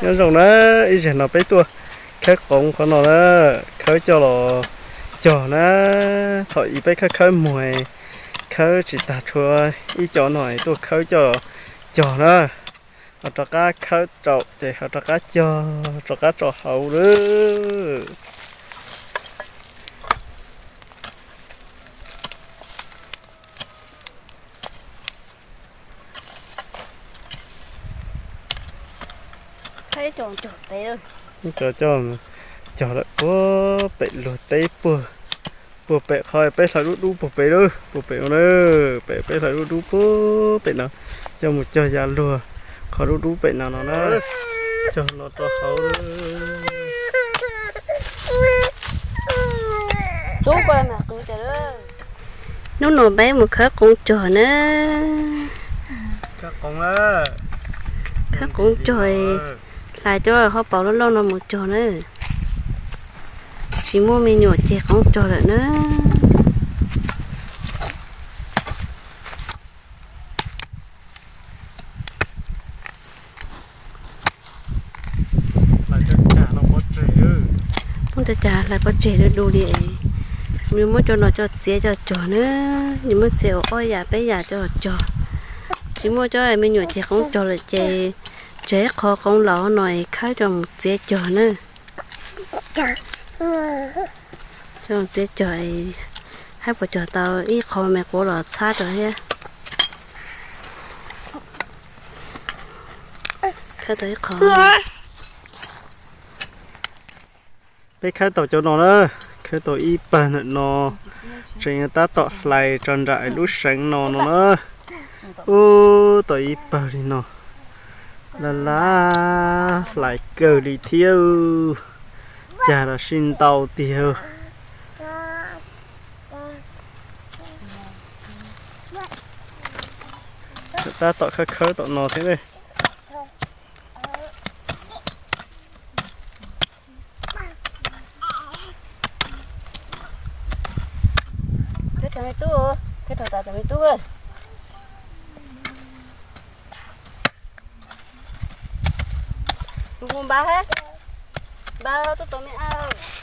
Nyob zoo na, ib zaug no peb tuaj khawb qoov qhov no na, khawb coj los cog na. Thaum ub peb khawb khawb muag, khawb tsis tag, tshuav ib co no tuaj khawb coj los cog na. Ho rov qab khawb rau ces ho rov qab cog, rov qab tso hauv lawm. Cog, cog lawm puag pem luag teb puag, puag pem qhov peb hlawv dub dub puag pem lawm, puag pem no na, pem peb hlawv dub dub puag pem no, coj mus cog ya luag qhov dub dub pem no no na, cog no rau hauv. Hnub no peb mus khawb qoov cog na. Khawb qoov cog, hlais cov hauv paus loj loj no mus cog na. Tsis muaj me nyuam ceg qoov cog lawm na. Muab cov cag hlais pov tseg du du li. Nws muab cov no coj txiav coj cog na. Nws muab txiav ua ob yam peb yam coj cog. Tsis muaj cov me nyuam ceg qoov cog lawm ces tseg ib qho qoov laus no es khawb coj mus txiav cog na. Coj mus txiav cog, hab puas cog tau ib qho me quav los txhab rau thiab. Khawb tau ib qho. Peb khawb tau cov no na, khawb tau ib pawg ntawm no, tseem tab tom hlais tso nram lub seev no no na. Ub, tau ib pawg li no, laj laj hlais kawg li thiab. Cag los sib ntau tiag. Tab tom khawb khawb tom no thiab ne.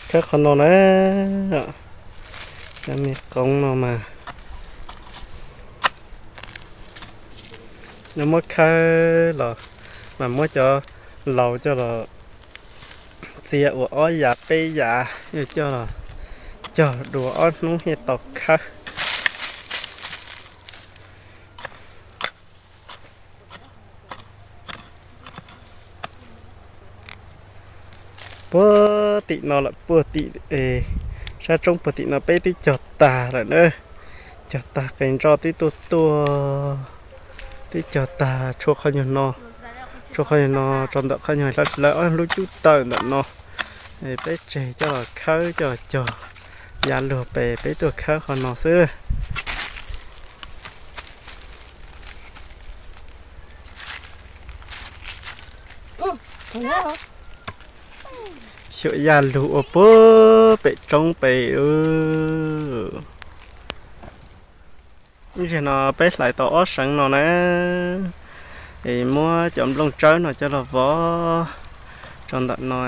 Khawb qhov no na, cov me qoov no mas nws muab khawb los mas muab cov laus coj los txiav ua ob yam peb yam, yuav coj los cog dua ob hnub thiaj tau khawb. Puag tim no lawm, puag tim, sab roob puag tim no peb twb cog tag lawm na. Cog tag qe nroj twb tuaj tuaj, twb cog tag tshuav qhov nyuag no, tshuav qhov nyuag no tso ntawm qhov nyuag hlawv hlawv ob lub cub tawm ntawm no. Peb tseg coj los khawb coj los cog ya luag pem peb tuaj khawb qhov no xwb. Xyuam ya lug ua puag pem roob pem. Ib zaug no peb hlais tau ob seev no na, es muab cov nplooj tsawb no coj los vov rau ntawm no,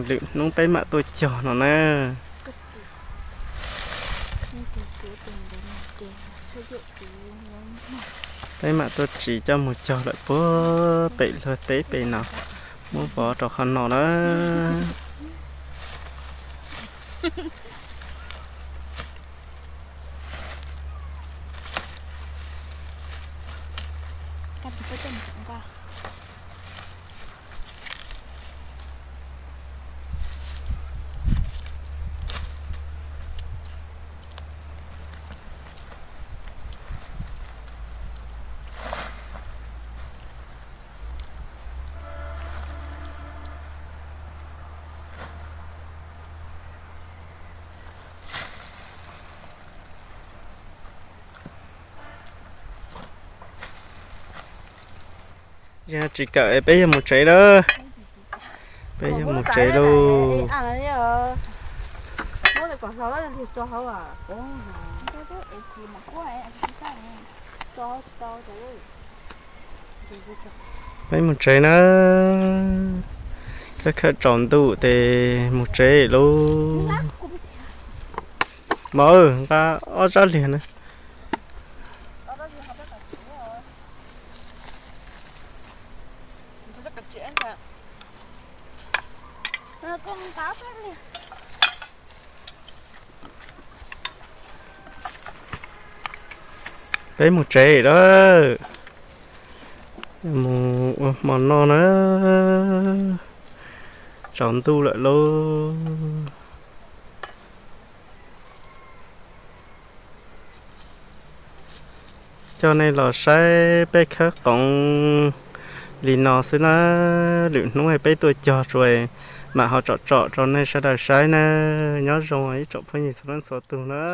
lwm hnub peb mam tuaj cog no na. Peb mam tuaj tsis coj mus cog lawm puag pem luag teb pem no, muab vov rau qhov no na. Yog tsis kawm peb yog mus tsev lawm. Peb yog mus tsev lauj. Peb mus tsev na, khawb khawb tsaus ntuj ces mus tsev lauj. Mov, nqa ob tsab liag na. Peb mus tsev lawm, mus ua hmo noj na, tsaus ntuj lawm lauj. Coj nej los saib peb khawb qoov li no xwb na, lwm hnub peb tuaj cog tsuas mam ho tsom tsom rau nej sawv daws saib na. Nyob zoo ib tsoom phooj ywg txhua leej txhua tus na.